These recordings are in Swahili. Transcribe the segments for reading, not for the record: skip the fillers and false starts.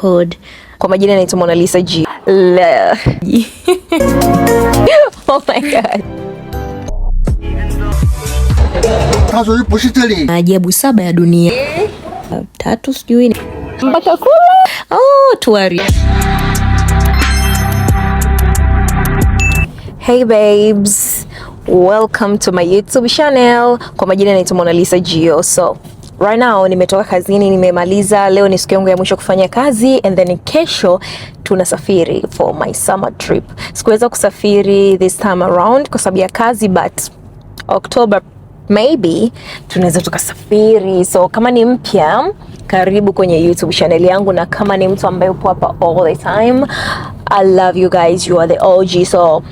Hood. Kwa majina naitwa Mona Lisa G. Le. Oh my God. Maajabu saba ya dunia. Tatu sijui mpaka kula. Oh, tuari. Hey babes, welcome to my YouTube channel. Kwa majina naitwa Mona Lisa Gio. So right now nimetoka kazini, nimemaliza. Leo ni siku yangu ya mwisho kufanya kazi and then kesho tunasafiri for my summer trip. Sikuweza kusafiri this time around kwa sababu ya kazi, but October maybe tunaweza tukasafiri. So kama ni mpya, karibu kwenye YouTube channel yangu, na kama ni mtu ambaye upo hapa all the time, I love you guys, you are the OG. So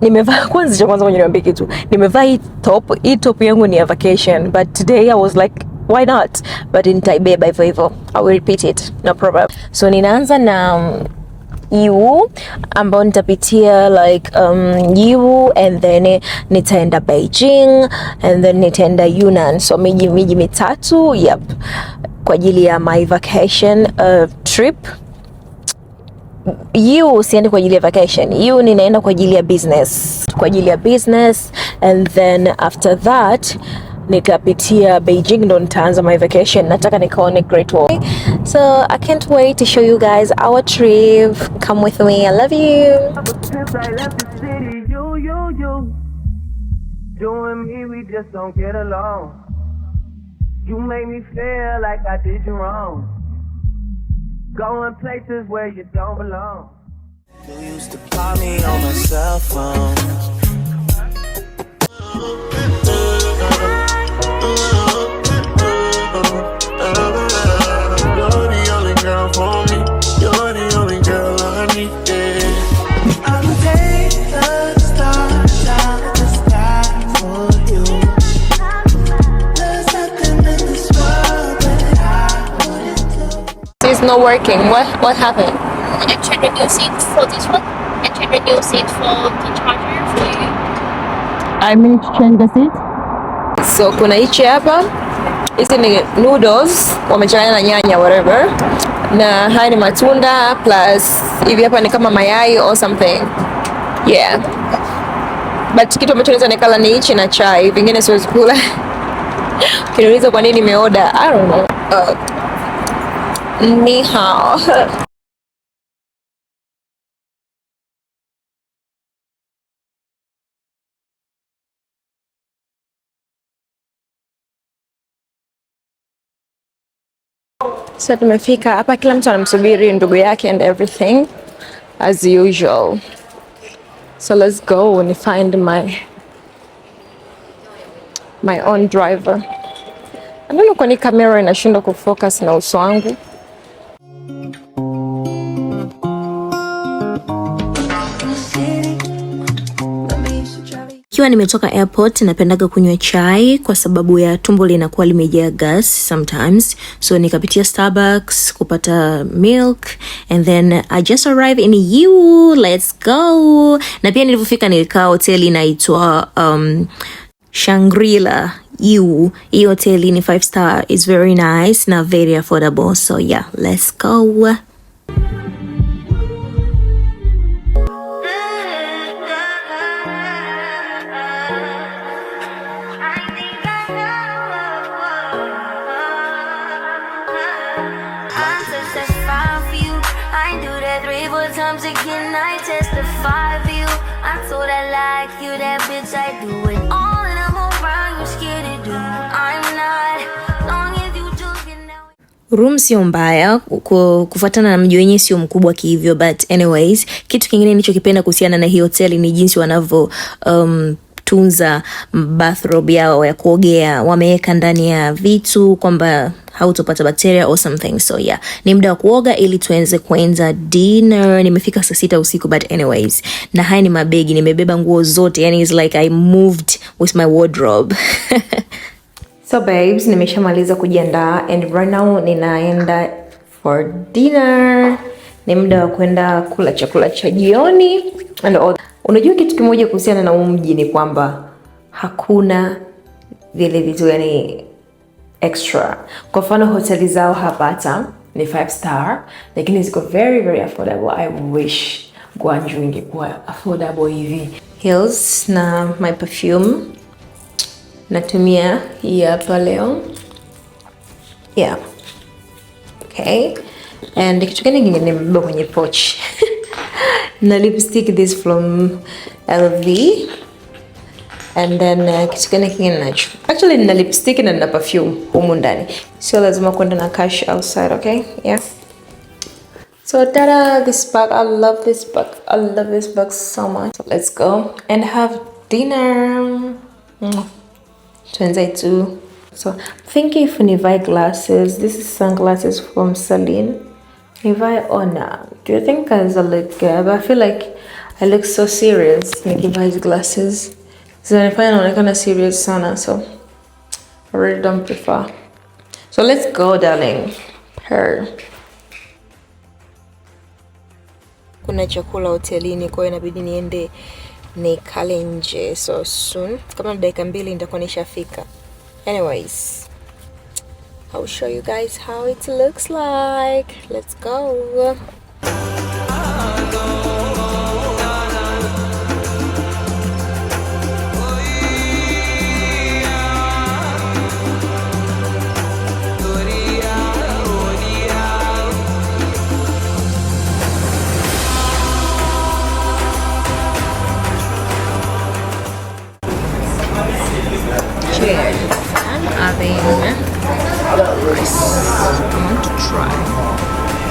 nimevaa kwanza, cha kwanza kwenye niambie kitu, nimevaa hii top. Hii top yangu ni ya vacation, but today I was like, why not, but nitaibeba hivyo hivyo, I will repeat it, no problem. So ninaanza na Yiwu ambao nitapitia like Yiwu and then nitaenda Beijing and then nitaenda Yunnan. So miji mitatu, yep, kwa ajili ya my vacation trip. Yiwu siendi kwa ajili ya vacation. Yiwu ninaenda kwa ajili ya business. Kwa ajili ya business and then after that nikapitia Beijing ndo nitaanza my vacation. Nataka nikaone Great Wall. So I can't wait to show you guys our trip. Come with me. I love you. Since I left the city, you and me, we just don't get along. You make me feel like I did you wrong. Going places where you don't belong. You used to call me on my cell phone. You're the only girl for me. You're the only girl I need. Yeah. I would take the stars out the sky for you. There's nothing in this world that I wouldn't do. It's not working. What happened? I tried to new seat for this one. I tried to new seat for the charger for you. I need to change the seat. So kuna hichi hapa, hizi ni noodles wamechanganya na nyanya whatever, na haya ni matunda plus hivi hapa ni kama mayai or something, yeah, but kitu ambacho naweza nikala ni hichi na chai, vingine siwezi kula. Ukiniuliza kwa nini nimeorder, I don't know. Ni hao. So tumefika hapa, kila mtu anamsubiri ndugu yake and everything as usual. So let's go and find my own driver. I don't know kwa nini kamera inashindwa kufocus na uso wangu. Ikiwa nimetoka airport, napendaga kunywa chai kwa sababu ya tumbo linakuwa limejaa gas sometimes. So nikapitia Starbucks kupata milk and then I just arrived in Yiwu. Let's go. Na pia nilipofika nilikaa hoteli inaitwa Shangri-La Yiwu. Hii hoteli ni 5 star, it's very nice na very affordable. So yeah, let's go. I testify for you. I do that 3-4 times again. I testify for you. I told I like you, that bitch. I do it all, and I'm around. You scared to do. I'm not. Long as you joking now. Room sio mbaya kufuatana na mji wenyewe sio mkubwa kihivyo, but anyways, kitu kingine nilichokipenda kuhusiana na hii hoteli ni jinsi wanavyo tunza bathrobe yao ya kuogea, wameweka ndani ya vitu kwamba hautopata bacteria or something. So yeah, ni muda wa kuoga ili tuanze kuanza dinner. Nimefika saa 6 usiku, but anyways, na haya ni mabegi, nimebeba nguo zote, yani it's like I moved with my wardrobe. So babes, nimeshamaliza kujiandaa and right now ninaenda for dinner. Ni muda wa kwenda kula chakula cha jioni and all. Unajua kitu kimoja kuhusiana na huu mji ni kwamba Hakuna vile vitu yani extra. Kwa mfano hoteli zao hapa hata ni 5 star, lakini ziko very very affordable. I wish Gwangju ingekuwa affordable hivi. Heels na my perfume natumia hii hapa leo. Yeah. Okay. And kitu gani kingine nimebeba kwenye pouch? Na lipstick, this from LV. And then kitu gani kingine nacho? Actually nina lipstick na nina perfume humu ndani. Sio lazima kwenda na cash outside, okay? Yeah. So tada, this bag, I love this bag. I love this bag so much. So let's go and have dinner. Tuanze. So think if nivae glasses, this is sunglasses from Celine. Nivae or not? Do you think I look good? But I feel like I look so serious nikivaa hizi glasses. Zinanifanya naonekana serious sana, so I really don't prefer. So let's go, darling. Her. Kuna chakula hotelini, kwa hiyo inabidi niende nikale nje, so soon kama dakika 2 nitakuwa nishafika. Anyways, I'll show you guys how it looks like. Let's go. Cheers. I'm having rice. I want to try.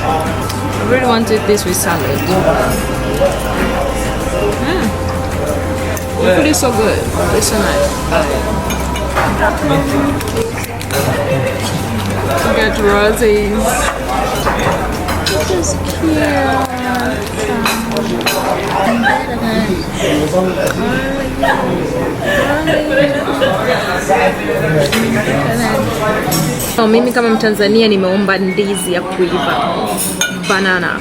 I really wanted this with salad. The food is so good. It's so nice. Look at roses. This is cute. So, mimi kama Mtanzania nimeomba ndizi ya kuiva, banana.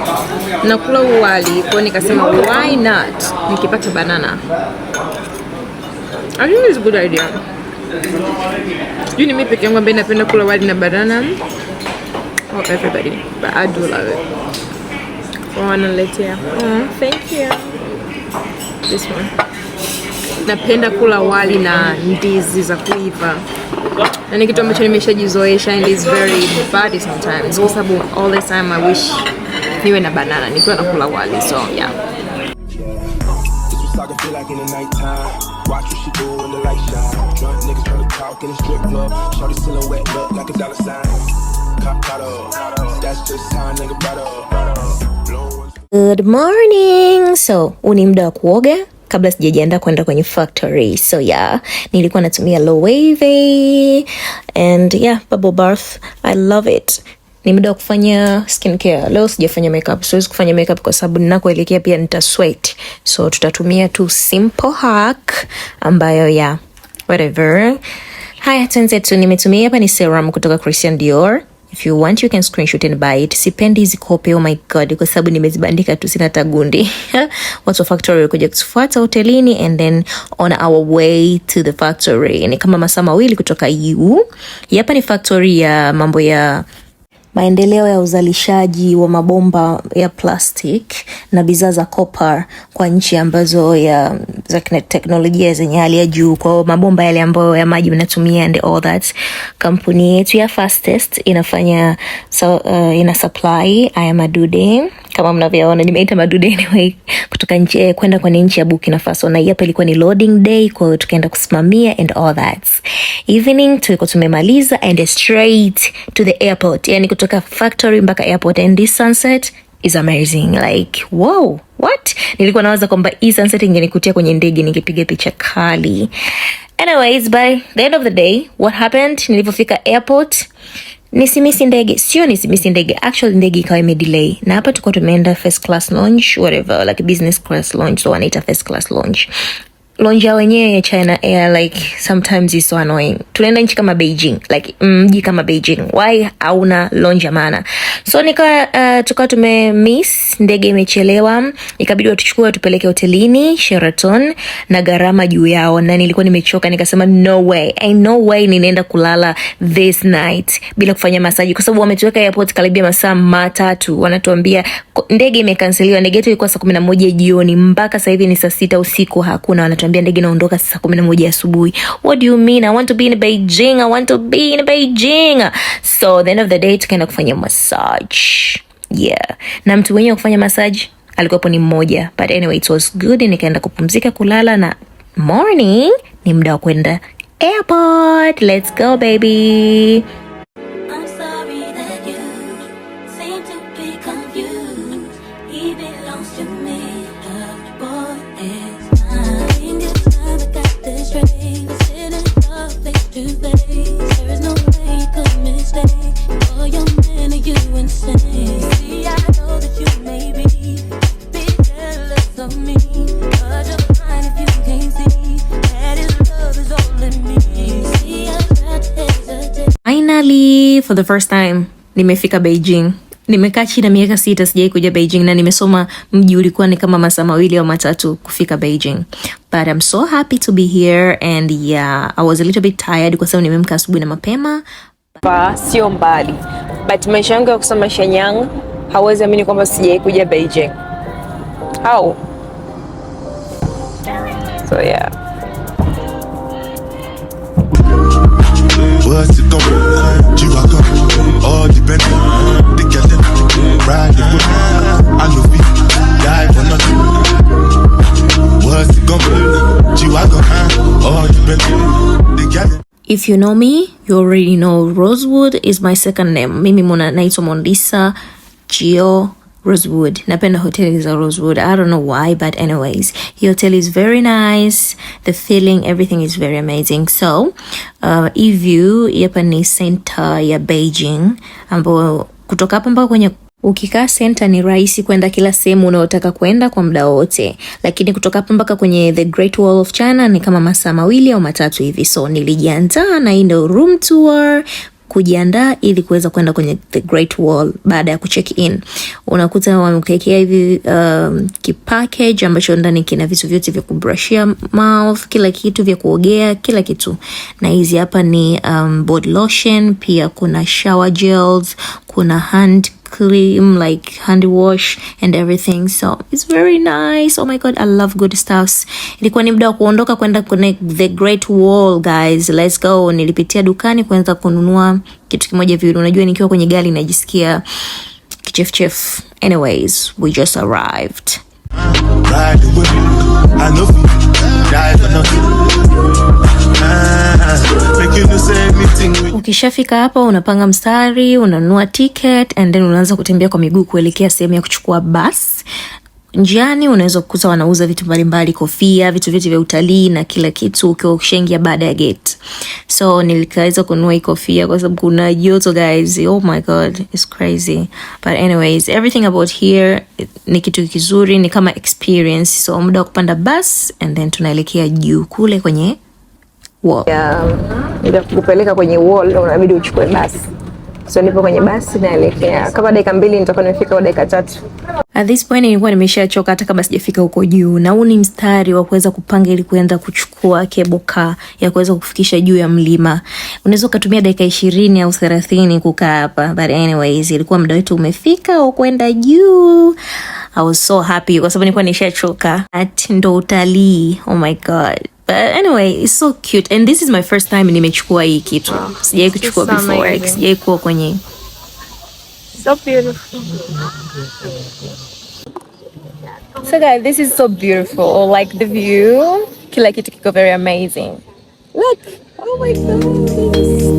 Nakula wali, kwa nikasema why not nikipata banana. I think it's a good idea. Sijui ni mimi peke yangu ambaye napenda kula wali na banana or everybody, but I do love it. Wanaletea. Oh, thank you. This one. Napenda kula wali na ndizi za kuiva. Na ni kitu ambacho nimeshajizoesha and it's very bad sometimes. Kwa sababu all the time I wish niwe na banana nikiwa nakula wali. So yeah. This what I feel like in the nighttime. Watch what she do when the light shine. Drunk niggas tryna talk in the strip club. Shorty silhouette look like a dollar sign. Cop got up. That's just how a nigga brought up. Blow ones. Good morning. So, huu ni muda wa kuoga kabla sijajiandaa kwenda kwenye factory. So yeah, nilikuwa natumia Loewe and yeah, bubble bath. I love it. Ni muda wa kufanya skincare. Leo sijafanya makeup. Siwezi kufanya makeup kwa sababu ninakoelekea pia nita sweat. So tutatumia tu simple hack ambayo yeah, whatever. Haya, tu nimetumia hapa ni serum kutoka Christian Dior. If you want you can screenshot and buy it. Sipendi hizi kope, oh my god, kwa sababu nimezibandika tu, sina tagundi. Watu wa factory walikuja kutufuata hotelini and then on our way to the factory. Ni kama masaa mawili kutoka Yiwu. Hapa ni factory ya mambo ya maendeleo ya uzalishaji wa mabomba ya plastic na bidhaa za copper kwa nchi ambazo ya za teknolojia zenye hali ya juu, kwa mabomba yale ambayo ya maji mnatumia and all that. Kampuni yetu ya Fastest inafanya so, ina supply haya madude kama mnavyoona, nimeita madude anyway, kutoka nchi kwenda kwenye nchi ya Burkina Faso, na hapa ilikuwa ni loading day, kwa hiyo tukaenda kusimamia and all that. Evening tulikuwa tumemaliza and straight to the airport, yani kutoka factory mpaka airport, and this sunset is amazing, like wow, what? Nilikuwa nawaza kwamba hii sunset ingenikutia kwenye ndege ningepiga picha kali. Anyways, by the end of the day what happened, nilipofika airport nisimisi ndege, sio nisimisi ndege, actually ndege ikawa imedelay, na hapa tulikuwa tumeenda first class lounge, whatever, like business class lounge, so wanaita first class lounge. Lounge wenyewe ya China Air, like, sometimes is so annoying. Tunaenda nchi kama Beijing, like mji kama Beijing, why hauna lounge ya maana? So nika tukawa tume miss ndege, imechelewa, ikabidi watuchukue watupeleke hotelini Sheraton na gharama juu yao, na nilikuwa nimechoka, nikasema no way, ain't no way ninaenda kulala this night bila kufanya masaji, kwa sababu wametuweka airport karibia masaa 3, wanatuambia ndege imekanseliwa. Ndege yetu ilikuwa saa 11 jioni, mpaka sasa hivi ni saa 6 usiku, hakuna. Wanatuambia ndege inaondoka saa 11 asubuhi. What do you mean? I want to be in Beijing. I want to be in Beijing. So the end of the day tukaenda kufanya massage. Yeah. Na mtu mwenyewe kufanya massage alikuwepo ni mmoja. But anyway, it was good. Nikaenda kupumzika, kulala, na morning ni muda wa kwenda airport. Let's go, baby. I'm sorry that you seem to be confused. He belongs to me. The boy is mine. It's time I got this straight. Sitting up face to face. There is no way you could mistake. For your man, are you insane? See, I know that you may be jealous of me, but you're blind if you can't see that his love is all in me. See, I'm not hesitate. Finally, for the first time nimefika Beijing. Nimekaa China miaka 6, sijai kuja Beijing, na nimesoma mji ulikuwa ni kama masaa 2 au 3 kufika Beijing. But I'm so happy to be here, and yeah, I was a little bit tired kwa sababu nimeamka asubuhi na mapema. Pa, sio mbali, but maisha yangu ya kusoma Shenyang, hawezi amini kwamba sijai kuja Beijing. How? So yeah. What's it gonna be? G-Wagon, all the Bentley, the girl them ride the whip. I know we die for nothing. What's it gonna be? G-Wagon, all the Bentley, the girl them. If you know me, you already know Rosewood is my second name. Mimi mona naitwa Monalisa Gio Rosewood. Napenda hoteli za Rosewood. I don't know why, but anyways, the hotel is very nice. The feeling, everything is very amazing. So, hii view hapa ni center ya Beijing, ambapo kutoka hapa mpaka kwenye ukikaa center ni rahisi kwenda kila sehemu unayotaka kwenda kwa muda wote, lakini kutoka hapa mpaka kwenye the Great Wall of China ni kama masaa 2 au 3 hivi. So nilijiandaa na hii ndio room tour, kujiandaa ili kuweza kwenda kwenye the Great Wall. Baada ya kucheck in, unakuta wamekuwekea hivi kipackage ambacho ndani kina vitu vyote vya kubrushia mouth, kila kitu vya kuogea, kila kitu. Na hizi hapa ni body lotion, pia kuna shower gels, kuna hand cream, like hand wash and everything. So it's very nice. Oh my God, I love good stuffs. Ilikuwa ni muda wa kuondoka kwenda kwenye the Great Wall, guys. Let's go. Nilipitia dukani kuanza kununua kitu kimoja viwili. Unajua nikiwa kwenye gari najisikia kichefuchefu. Anyways, we just arrived. Ride the whip. I know we die for nothing. Make you no say anything with Ukishafika hapa unapanga mstari, unanunua ticket and then unaanza kutembea kwa miguu kuelekea sehemu ya kuchukua bus. Njiani unaweza kukuta wanauza vitu mbalimbali, kofia, vitu vyote vya utalii na kila kitu ukiwa ukishaingia baada ya gate. So nilikaweza kununua hii kofia kwa sababu kuna joto, guys. Oh my God, it's crazy. But anyways, everything about here ni kitu kizuri, ni kama experience. So muda wa kupanda bus and then tunaelekea juu kule kwenye wall. Yeah, kupeleka kwenye wall unabidi uchukue basi. So nipo kwenye basi naelekea, kama dakika 2 nitakuwa nimefika au dakika 3. At this point nilikuwa nimeshachoka hata kama sijafika huko juu, na huu ni mstari wa kuweza kupanga ili kuenda kuchukua cable car ya kuweza kufikisha juu ya mlima. Unaweza ukatumia dakika 20 au 30 kukaa hapa, but anyways, ilikuwa muda wetu umefika wa kwenda juu. I was so happy kwa sababu nilikuwa nishachoka. At ndo utalii. Oh my God. But anyway, it's so cute, and this is my first time nimechukua hii kitu. Sijai kuchukua so before. Amazing. Sijai kuwa kwenye So beautiful. So guys, this is so beautiful. Like the view, kila kitu kiko very amazing. Look, oh my God.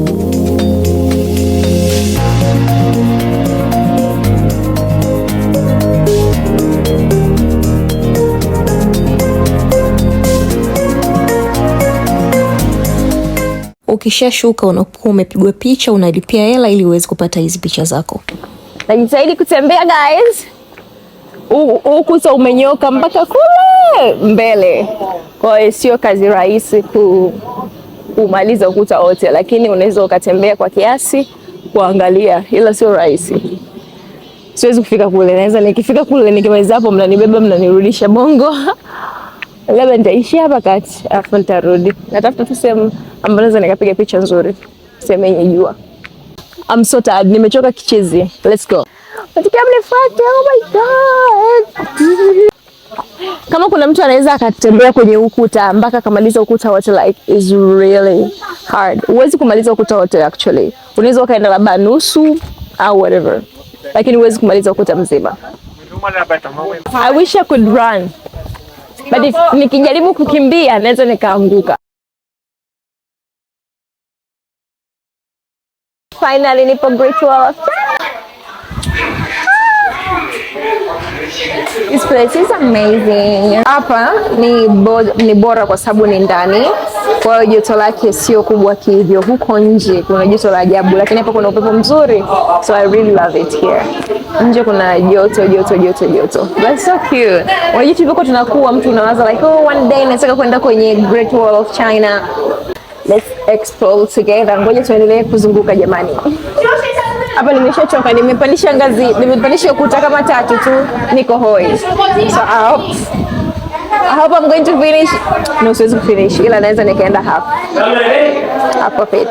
Ukishashuka unakuwa umepigwa picha, unalipia hela ili uweze kupata hizi picha zako. Najitahidi kutembea, guys. Ukuta umenyoka mpaka kule mbele, kwa hiyo sio kazi rahisi kumaliza ukuta wote, lakini unaweza ukatembea kwa kiasi kuangalia, ila sio rahisi. Siwezi kufika kule, naweza nikifika kule nikimaliza hapo, mnanibeba mnanirudisha Bongo. Labda nitaishia hapa kati, alafu nitarudi. Natafuta tu sehemu ambayo naweza nikapiga picha nzuri, sehemu yenye jua. I'm so tired, nimechoka kichizi. Let's go. Natakia mnifuate. Oh my God. Kama kuna mtu anaweza akatembea kwenye ukuta mpaka akamaliza ukuta wote, like is really hard. Huwezi kumaliza ukuta wote actually. Unaweza ukaenda labda nusu au whatever, lakini huwezi kumaliza ukuta mzima. I wish I could run. But if nikijaribu kukimbia naweza nikaanguka. Finally nipo Great Wall of China. This place is amazing. Hapa ni bora kwa sababu ni ndani, kwa hiyo joto lake sio kubwa kihivyo. Huko nje kuna joto la ajabu, lakini hapa kuna upepo mzuri, so I really love it here. Nje kuna joto joto joto joto, but so cute. Unajua tulivyokuwa tunakuwa, mtu unawaza like, oh, one day nataka kwenda kwenye Great Wall of China. Let's explore together. Ngoja tuendelee kuzunguka jamani. Hapa nimeshachoka, nimepandisha ngazi, nimepandisha ukuta kama tatu tu, niko hoi. So I hope I'm going to finish. No, siwezi kufinish, ila naweza nikaenda half of it.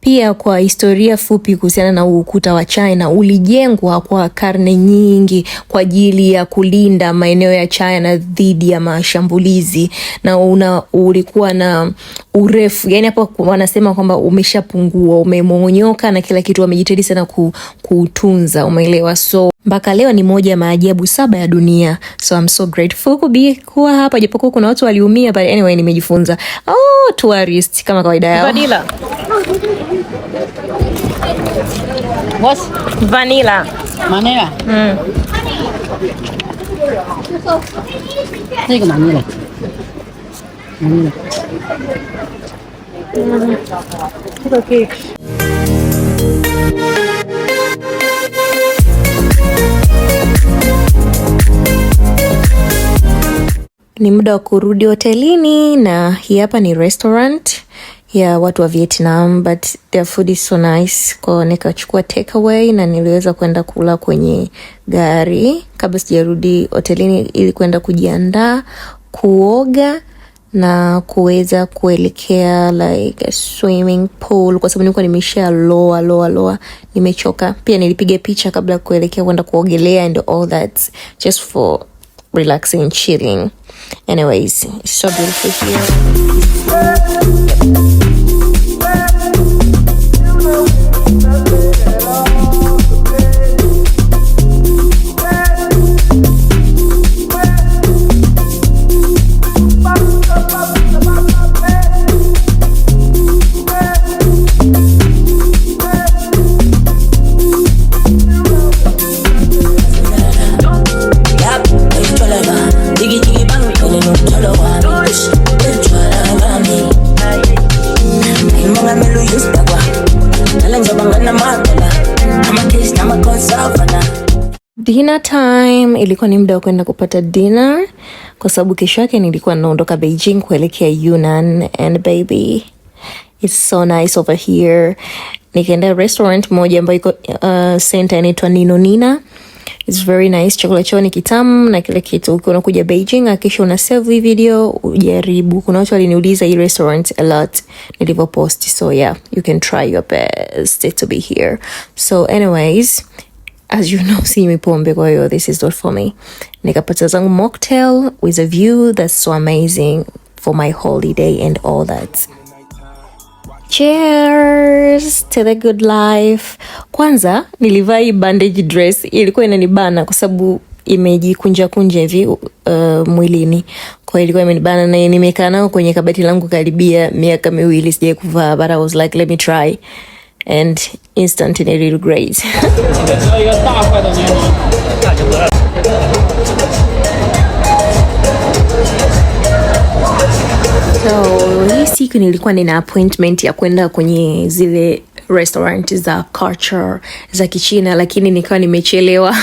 Pia kwa historia fupi kuhusiana na ukuta wa China, ulijengwa kwa karne nyingi kwa ajili ya kulinda maeneo ya China dhidi ya mashambulizi na ulikuwa na urefu, yani hapo wanasema kwamba umeshapungua, umemonyoka na kila kitu, wamejitahidi sana kuutunza, umeelewa? So mpaka leo ni moja ya maajabu 7 ya dunia. So I'm so grateful kuwa hapa, japokuwa kuna watu waliumia, but anyway nimejifunza. Oh, tourist kama kawaida yao. Vanilla. What? Vanilla. Vanilla. 这个满意了，满意了。这个可以。 Ni muda wa kurudi hotelini na hii hapa ni restaurant ya watu wa Vietnam, but their food is so nice. Kwa nikachukua takeaway na niliweza kwenda kula kwenye gari kabla sijarudi hotelini ili kwenda kujiandaa kuoga na kuweza kuelekea like a swimming pool, kwa sababu nilikuwa nimesha loa loa loa, nimechoka. Pia nilipiga picha kabla kuelekea kwenda kuogelea and all that, just for relaxing and chilling. Anyways, it's so beautiful here. Dinner time ilikuwa ni muda wa kwenda kupata dinner kwa sababu kesho yake nilikuwa naondoka Beijing kuelekea Yunnan, and baby it's so nice over here. Nikaenda restaurant moja ambayo iko center inaitwa Nino Nina. It's very nice. Chakula chao ni kitamu na kila kitu. Ukiwa unakuja Beijing hakikisha una save hii video ujaribu. Kuna watu waliniuliza hii restaurant a lot nilivyopost. So yeah, you can try your best to be here. So anyways, as you know, sinywi pombe, kwa hiyo this is not for me. Nikapata zangu mocktail with a view that's so amazing for my holiday and all that. Cheers to the good life. Kwanza nilivaa hii bandage dress, ilikuwa inanibana kwa sababu imejikunja kunja hivi mwilini, kwa hiyo ilikuwa imenibana na nimekaa nao kwenye kabati langu karibia miaka 2 sijai kuvaa, but I was like let me try and instantly really great. So hii siku nilikuwa nina appointment ya kwenda kwenye zile Restaurant za culture za Kichina, lakini nikawa nimechelewa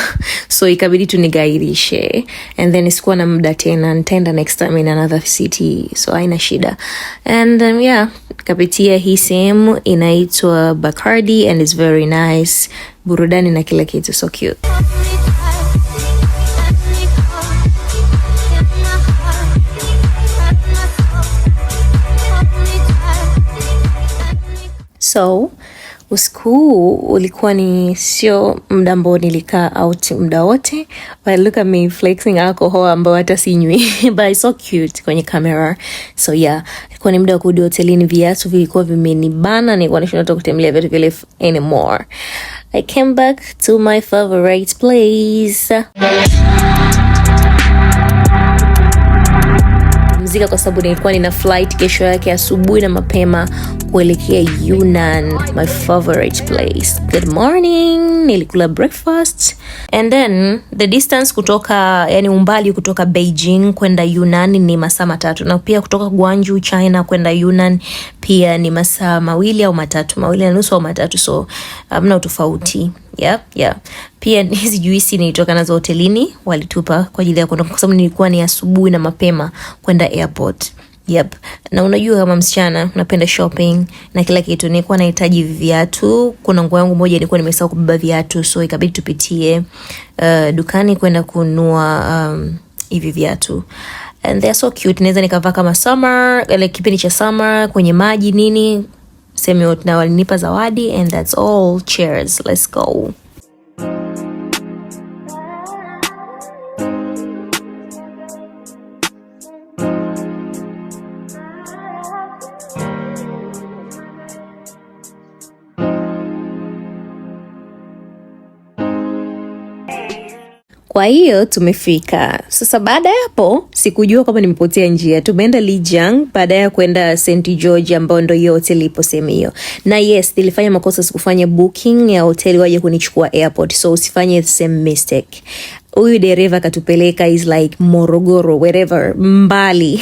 so ikabidi tu nigairishe, and then sikuwa na muda tena, nitaenda next time in another city, so haina shida. And yeah, kapitia hii sehemu inaitwa Bacardi and it's very nice, burudani na kila kitu, so cute. So usiku huu ulikuwa ni sio muda ambao nilikaa out muda wote, but look at me flexing alcohol ambao hata sinywi but it's so cute kwenye camera. So yeah, ilikuwa ni muda wa kurudi hotelini, viatu vilikuwa vimenibana, nilikuwa nashindwa hata kutembelea viatu vile anymore. I came back to my favorite place kupumzika kwa sababu nilikuwa nina flight kesho yake asubuhi na mapema kuelekea Yunnan, my favorite place. Good morning, nilikula breakfast and then the distance kutoka, yani umbali kutoka Beijing kwenda Yunnan ni masaa 3, na pia kutoka Guangzhou China kwenda Yunnan pia ni masaa 2 au 3, 2.5 au 3, so hamna utofauti. Yep, yeah. Pia hizi juisi nilitoka nazo hotelini, walitupa kwa ajili ya kuondoka, kwa sababu nilikuwa ni asubuhi na mapema kwenda airport. Yep. Na unajua kama msichana napenda shopping na kila kitu, nilikuwa nahitaji viatu. Kuna nguo yangu moja nilikuwa nimesahau kubeba viatu, so ikabidi tupitie dukani kwenda kununua hivi viatu and they are so cute. Naweza nikavaa kama summer, ile kipindi cha summer kwenye maji nini, sehemu yote, na walinipa zawadi and that's all. Cheers, let's go. Kwa hiyo tumefika sasa. Baada ya hapo, sikujua kama nimepotea njia. Tumeenda Lijiang baada ya kwenda St George, ambayo ndo hiyo hoteli ipo sehemu hiyo. Na yes, nilifanya makosa, sikufanya booking ya hoteli waje kunichukua airport, so usifanye the same mistake. Huyu dereva akatupeleka is like Morogoro, wherever mbali.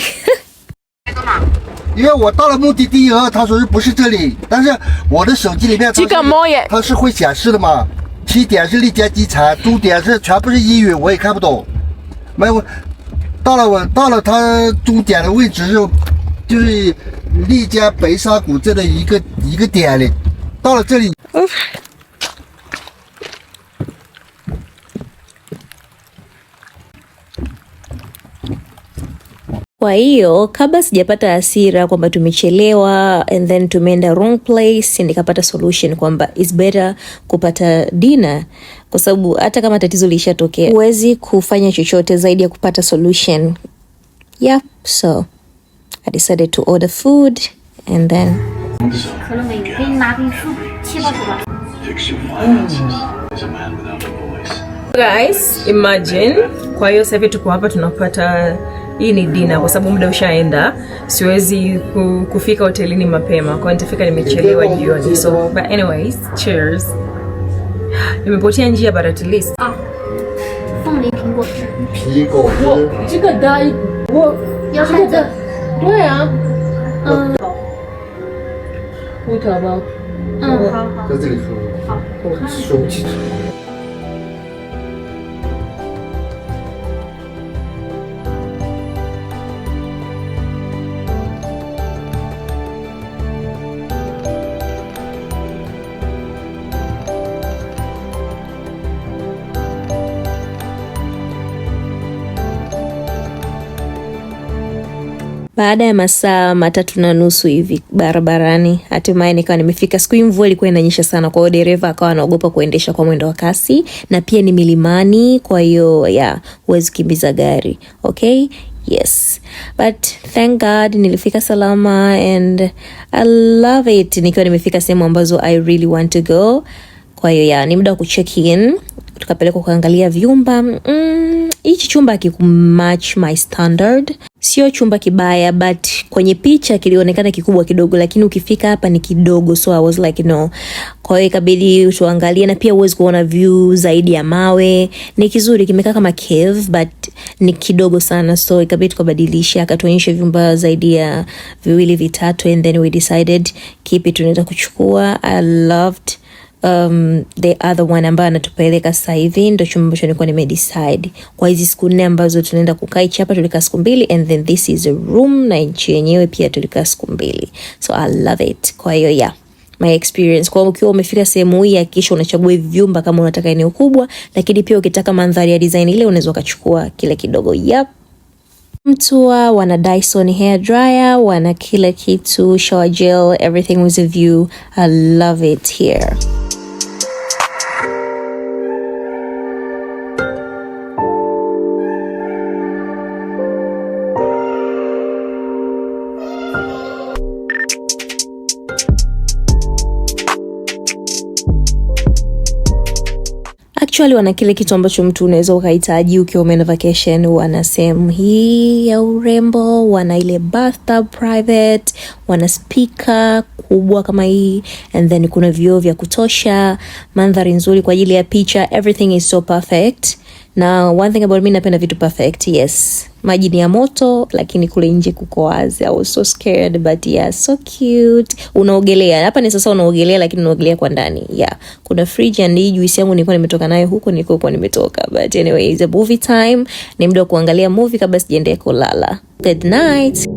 因为我到了目的地以后，他说是不是这里？但是我的手机里面它是会显示的嘛。起点是丽江机场，终点是全部是英语，我也看不懂。没有，到了我到了他终点的位置是，就是丽江白沙古镇的一个一个点里。到了这里。 Kwa hiyo kabla sijapata hasira kwamba tumechelewa and then tumeenda wrong place, nikapata solution kwamba it's better kupata dinner, kwa sababu hata kama tatizo lishatokea huwezi kufanya chochote zaidi ya kupata solution. Yeah, so I decided to order food and then 可乐美，给你拿瓶舒气泡水吧。 Guys, imagine. Kwa hiyo sasa hivi tuko hapa tunapata hii ni dinner kwa sababu muda ushaenda, siwezi kufika hotelini mapema, kwa hiyo nitafika nimechelewa jioni. So but anyways, cheers. Nimepotea njia but at least 凤梨苹果汁，苹果汁。这个的，我要这个，对啊，嗯，葡萄吧，嗯，好好。在这里喝。好，手机。 Baada ya masaa 3.5 hivi barabarani, hatimaye nikawa nimefika. Siku hii mvua ilikuwa inanyesha sana, kwa hiyo dereva akawa anaogopa kuendesha kwa mwendo wa kasi, na pia ni milimani, kwa hiyo yeah, huwezi kukimbiza gari. Okay, yes, but thank God nilifika salama and I love it, nikiwa nimefika sehemu ambazo I really want to go. Kwa hiyo yeah, ni muda wa kucheck in, tukapelekwa kuangalia vyumba. Hichi chumba hakikumatch my standard. Sio chumba kibaya, but kwenye picha kilionekana kikubwa kidogo, lakini ukifika hapa ni kidogo, so I was like no. Kwa hiyo ikabidi tuangalie, na pia huwezi kuona view zaidi ya mawe. Ni kizuri, kimekaa kama cave but ni kidogo sana, so ikabidi tukabadilisha, akatuonyesha vyumba zaidi ya viwili vitatu, and then we decided kipi tunaweza kuchukua. I loved the other one ambayo anatupeleka sasa hivi ndo chumba ambacho nilikuwa nimedecide kwa hizi siku 4 ambazo tunaenda kukaa. Hichi hapa tulikaa siku 2, and then this is a room, na nchi yenyewe pia tulikaa siku 2, so I love it. Kwa hiyo yeah, my experience. Kwa ukiwa umefika sehemu hii, hakikisha unachagua hivi vyumba kama unataka eneo kubwa, lakini pia ukitaka mandhari ya design ile unaweza ukachukua kile kidogo. Yep. Mtua wana Dyson hair dryer, wana kila kitu, shower gel, everything with a view. I love it here. Actually wana kile kitu ambacho mtu unaweza ukahitaji ukiwa umeenda vacation. Wana sehemu hii ya urembo, wana ile bathtub private, wana speaker kubwa kama hii, and then kuna vioo vya kutosha, mandhari nzuri kwa ajili ya picha. Everything is so perfect. Na one thing about me, napenda vitu perfect. Yes, maji ni ya moto, lakini kule nje kuko wazi. I was so scared but yeah, so cute. Unaogelea hapa ni sasa, unaogelea lakini unaogelea kwa ndani. Yeah, kuna fridge and hii juice yangu nilikuwa nimetoka nayo huko nilikokuwa nimetoka. But anyway, it's a movie time. Ni muda wa kuangalia movie kabla sijaendelea kulala. Good night.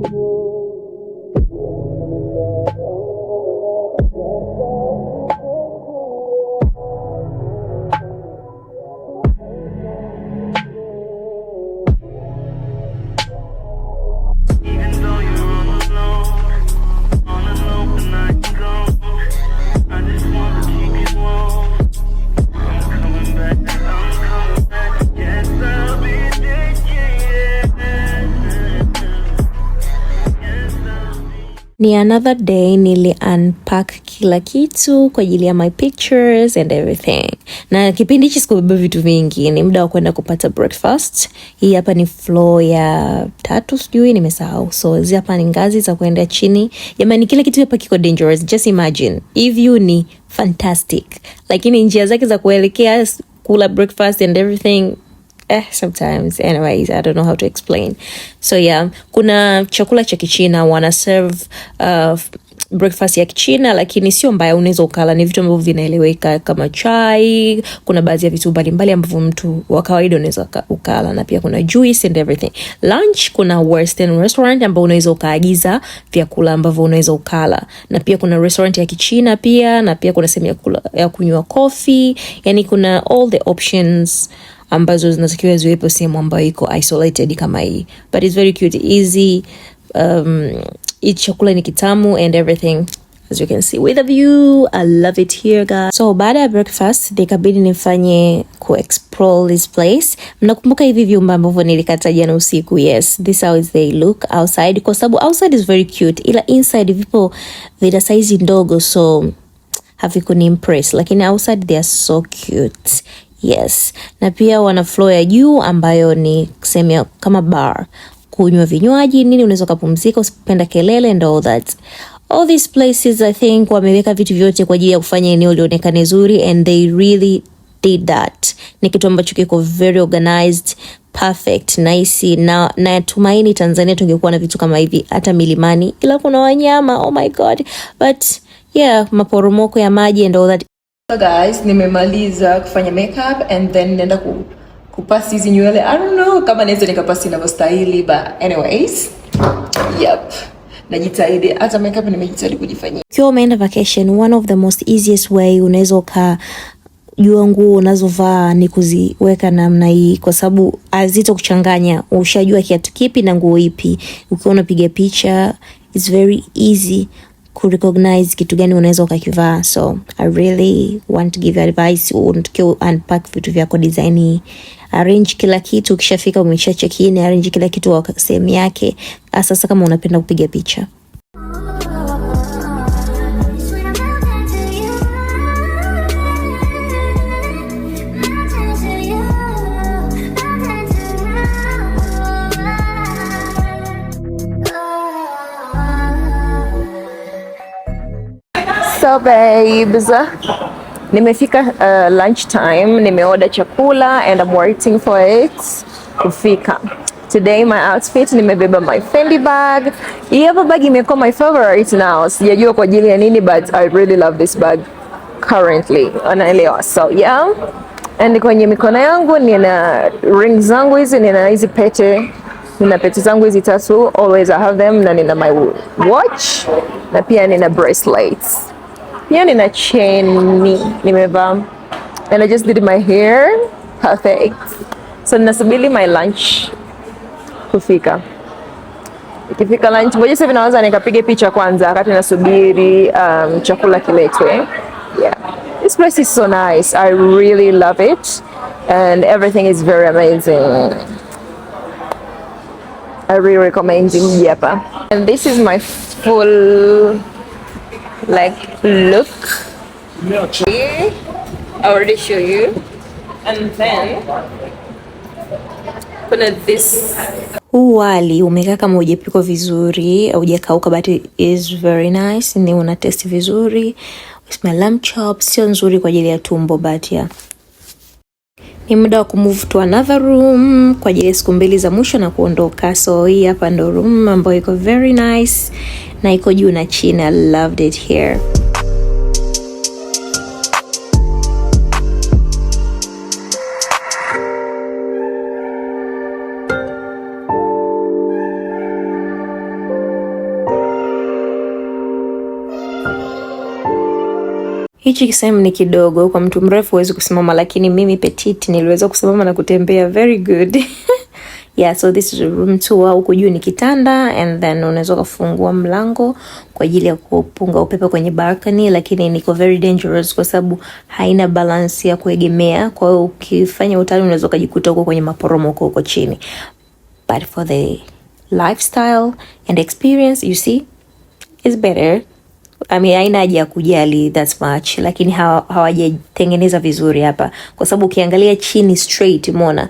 Ni another day, nili unpack kila kitu kwa ajili ya my pictures and everything. Na kipindi hichi sikubeba vitu vingi, ni muda wa kwenda kupata breakfast. Hii hapa ni floor ya 3, sijui nimesahau. So hizi hapa ni ngazi za kwenda chini. Jamani, kila kitu hapa kiko dangerous. Just imagine. Hii view ni fantastic. Lakini njia zake za kuelekea kula breakfast and everything, sometimes anyways, I don't know how to explain. So yeah, kuna chakula cha Kichina, wana serve breakfast ya Kichina, lakini sio mbaya, unaweza ukala. Ni vitu ambavyo vinaeleweka kama chai, kuna baadhi ya vitu mbalimbali ambavyo mtu wa kawaida unaweza ukala, na pia kuna juice and everything. Lunch kuna Western restaurant ambao unaweza ukaagiza vyakula ambavyo unaweza ukala, na pia kuna restaurant ya Kichina pia, na pia kuna sehemu ya kunywa coffee. Yani kuna all the options ambazo zinatakiwa ziwepo sehemu ambayo iko isolated kama hii. But it's very cute, easy. Each chakula ni kitamu and everything, as you can see with a view. I love it here guys. So baada ya breakfast nikabidi nifanye ku explore this place. Mnakumbuka hivi vyumba ambavyo nilikata jana usiku? Yes, this how is they look outside, kwa sababu outside is very cute, ila inside vipo vina size ndogo, so havikuni impress, lakini outside they are so cute. Yes, na pia wana floor ya juu ambayo ni sehemu kama bar, kunywa vinywaji nini, unaweza kupumzika usipenda kelele and all that. All these places I think wameweka vitu vyote kwa ajili ya kufanya eneo lionekane zuri, and they really did that. Ni kitu ambacho kiko very organized, perfect, nice. Na natumaini Tanzania tungekuwa na vitu kama hivi hata milimani, ila kuna wanyama, oh my god. But yeah, maporomoko ya maji and all that. So guys, nimemaliza kufanya makeup and then nenda kupasi hizi nywele. I don't know kama naweza nikapasi inavyostahili, but anyways, yep. Najitahidi, hata makeup nimejitahidi kujifanyia. Ukiwa umeenda vacation, one of the most easiest way unaweza ukajua nguo unazovaa ni kuziweka namna hii, kwa sababu hazitokuchanganya. Ushajua kiatu kipi na nguo ipi. Ukiwa unapiga picha, it's very easy ku recognize kitu gani unaweza ukakivaa. So I really want to give you advice, unatakiwa unpack vitu vyako design, arrange kila kitu. Ukishafika umesha check in, arrange kila kitu kwa sehemu yake, sasa kama unapenda kupiga picha. So babes, nimefika lunch time, nimeorder chakula and I'm waiting for it kufika. Today my outfit, nimebeba my Fendi bag. Hii hapa bag imekuwa my favorite now. Sijajua kwa ajili ya nini, but I really love this bag currently. Unaelewa? So yeah. And kwenye mikono yangu nina ring zangu hizi, nina hizi pete, nina pete zangu hizi tatu, always I have them, na nina my watch na pia nina bracelets. Pia nina chain nimevaa. And I just did my hair. Perfect. So ninasubiri my lunch kufika. Ikifika lunch, ngoja sasa hivi naweza nikapige picha kwanza wakati nasubiri chakula kiletwe. Yeah. This place is so nice. I really love it and everything is very amazing. I really recommend mji hapa. And this is my full like look. I already show you. And then kuna this. Huu wali umekaa kama hujapikwa vizuri, haujakauka, but it is very nice. Ni una taste vizuri. With my lamb chop, sio nzuri kwa ajili ya tumbo, but yeah. Ni muda wa kumove to another room kwa ajili ya siku mbili za mwisho na kuondoka. So hii hapa ndo room ambayo iko very nice na iko juu na chini. I loved it here. Hichi kisehemu ni kidogo kwa mtu mrefu huwezi kusimama, lakini mimi petite niliweza kusimama na kutembea very good. Yeah, so this is a room tour. Huku juu ni kitanda and then unaweza kufungua mlango kwa ajili ya kupunga upepo kwenye balcony, lakini niko very dangerous kwa sababu haina balance ya kuegemea. Kwa hiyo ukifanya utani unaweza ukajikuta huko kwenye maporomoko huko chini. But for the lifestyle and experience, you see, it's better. I mean, haina haja ya kujali that much, lakini hawajatengeneza vizuri hapa, kwa sababu ukiangalia chini straight umeona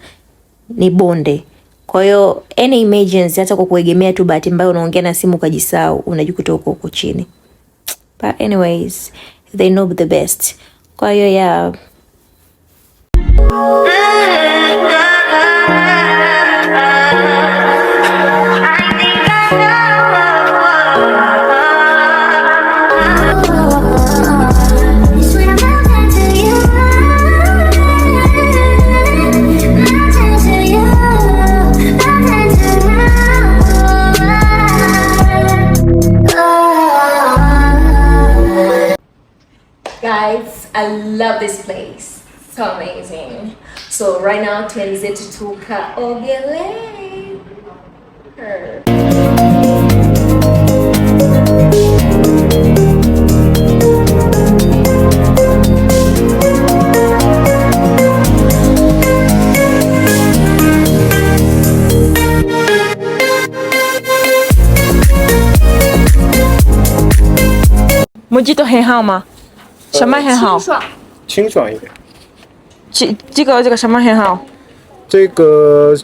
ni bonde. Kwa hiyo any emergency, hata kwa kuegemea tu, bahati mbaya unaongea na simu ukajisahau, unajikuta huko huko chini. But anyways, they know the best. Kwa hiyo yeah. It's when I'm melting to you, melting to you, melting to you. Guys, I love this place. So amazing. So right now twenzetu tukaogelee. Her. Mojito 很好吗？什么很好？清爽一点。这个什么很好？这个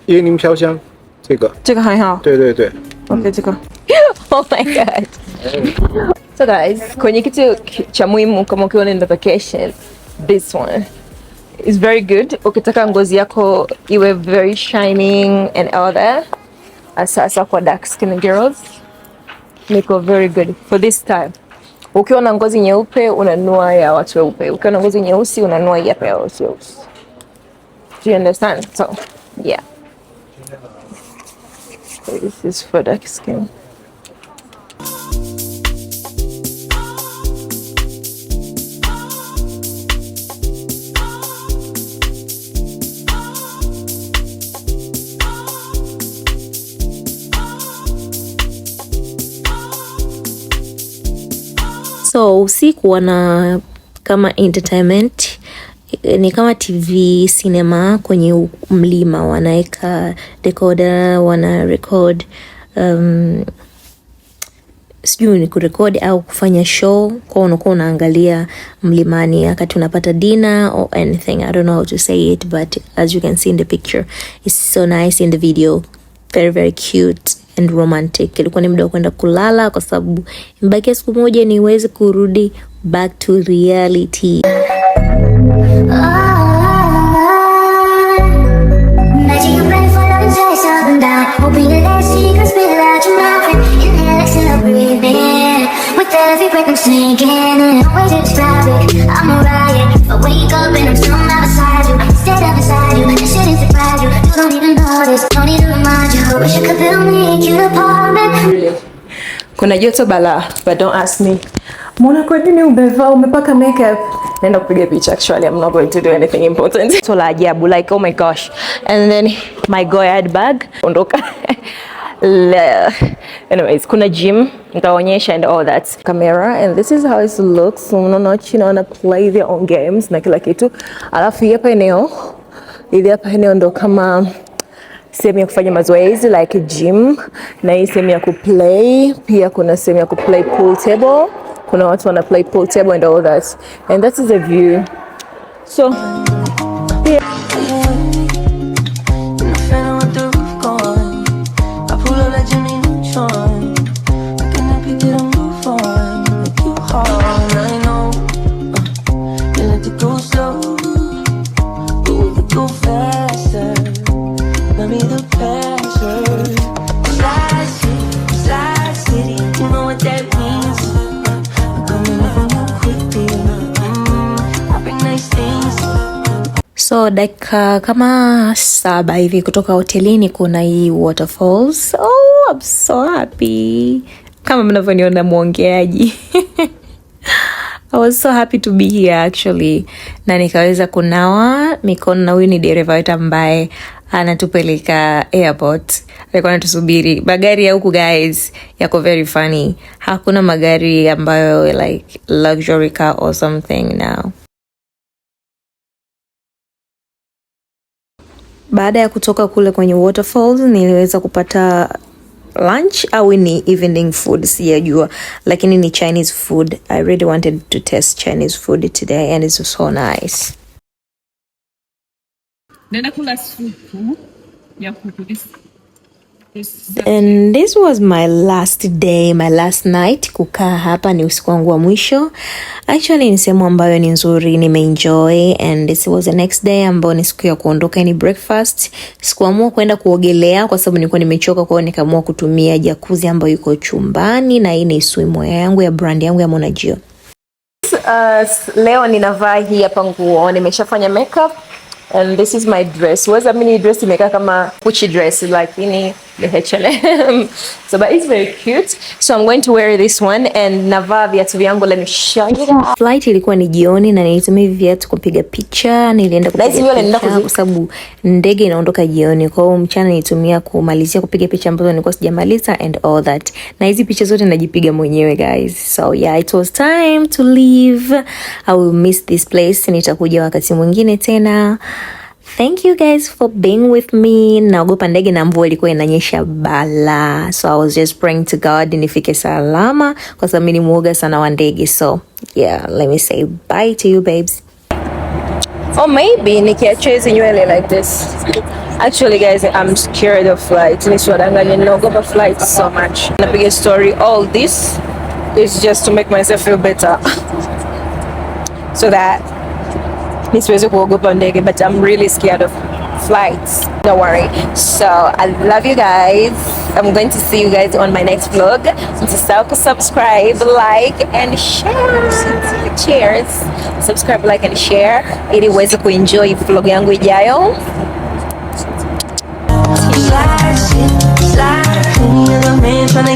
椰林飘香，这个这个很好。对对对。 Okay, 这个。Oh my God. So guys, kwenye kitu cha muhimu kama ukiwa unaenda vacation, this one is very good. Ukitaka ngozi yako iwe very shining and all that. Sasa kwa dark skin girls, niko very good for this time. Ukiwa na ngozi nyeupe unanunua ya watu weupe, ukiwa na ngozi nyeusi unanunua hii hapa ya watu weusi. Do you understand? So yeah, so this is for dark skin. So usiku wana kama entertainment, ni kama TV cinema kwenye mlima, wanaweka decoder, wana record, sijui ni kurekodi au kufanya show, kwa unakuwa unaangalia mlimani wakati unapata dinner or anything. I don't know how to say it, but as you can see in the picture, it's so nice in the video, very very cute and and romantic. Ilikuwa ni muda wa kwenda kulala kwa sababu imebakia siku moja niweze kurudi back to reality. Imagine your breath follow the up and down. Hoping your last secret spill out your mouth and inhale, exhale, breathe in. With every breath I'm sinking in. No way to describe it, I'm a riot. If I wake up and I'm still not beside you, instead of inside you, this shouldn't surprise you. You don't even notice, no need to remind you. Wish you could build me a cute apartment. Really. Kuna joto balaa, but don't ask me. Mbona kwa nini umevaa umepaka makeup? Naenda kupiga picha actually, I'm not going to do anything important. So la ajabu, like, oh my gosh. And then my Goyard bag ondoka. Anyways, kuna gym nitaonyesha and all that. Camera, and this is how it looks. Unaona chini wana play their own games na kila kitu. Alafu hii hapa eneo, ili hapa eneo ndo kama sehemu ya kufanya mazoezi like gym, na hii sehemu ya kuplay. Pia kuna sehemu ya kuplay pool table. Kuna watu wana play pool table and all that, and that is the view. So yeah. In the phantom with the roof gone. I pull up like Jimmy Neutron. I cannot pick it and move on. Like you hard, I know. You like to go slow, but we could go faster. Let me the pressure. Slide city, slide city. You know what that means. I'm coming up on you quickly. I bring nice things. So dakika kama 7 hivi kutoka hotelini kuna hii waterfalls. Oh, I'm so happy. Kama mnavyoniona mwongeaji. I was so happy to be here actually. Na nikaweza kunawa mikono na huyu ni dereva wetu ambaye anatupeleka airport. Alikuwa anatusubiri. Magari ya huku guys yako very funny. Hakuna magari ambayo like luxury car or something now. Baada ya kutoka kule kwenye waterfalls niliweza kupata lunch au ni evening food sijajua, lakini ni Chinese food. I really wanted to test Chinese food today and it's so nice. Naenda kula supu ya kuku. And this was my last day, my last night kukaa hapa, ni usiku wangu wa mwisho. Actually ni sehemu ambayo ni nzuri, nimeenjoy, and this was the next day ambayo ni siku ya kuondoka, ni breakfast. Sikuamua kwenda kuogelea kwa sababu nilikuwa nimechoka, kwa hiyo nikaamua kutumia jacuzzi ambayo iko chumbani, na hii ni swimwear yangu ya brand yangu ya Monagio. Leo ninavaa hii hapa nguo, nimeshafanya makeup and this is my dress. Weza mini dress imekaa kama Gucci dress, lakini ni H&M. So but it's very cute. So I'm going to wear this one and navaa viatu vyangu. Let me show you. Flight ilikuwa ni jioni na nilitumia hivi viatu kupiga picha. Nilienda Na hizi kupiga nywele nenda picha kwa sababu ndege inaondoka jioni. Kwa hiyo mchana nilitumia kumalizia kupiga picha ambazo nilikuwa sijamaliza and all that. Na hizi picha zote najipiga mwenyewe guys. So yeah, it was time to leave. I will miss this place. Nitakuja wakati mwingine tena. Thank you guys for being with me. Naogopa ndege na mvua ilikuwa inanyesha bala. So I was just praying to God nifike salama kwa sababu mimi ni muoga sana wa ndege. So yeah, let me say bye to you babes. Or maybe nikiacha hizi nywele like this. Actually guys, I'm scared of flight. Nisiwadanganye, ninaogopa flight so much. Napiga story, all this is just to make myself feel better. So that nisiweze kuogopa ndege, but I'm really scared of flights. Don't worry. So I love you guys. I'm going to see you guys on my next vlog. Msisahau kusubscribe, like and share. Cheers. Subscribe, like and share ili uweze kuenjoy vlog yangu ijayo. Slide, slide, any other man tryna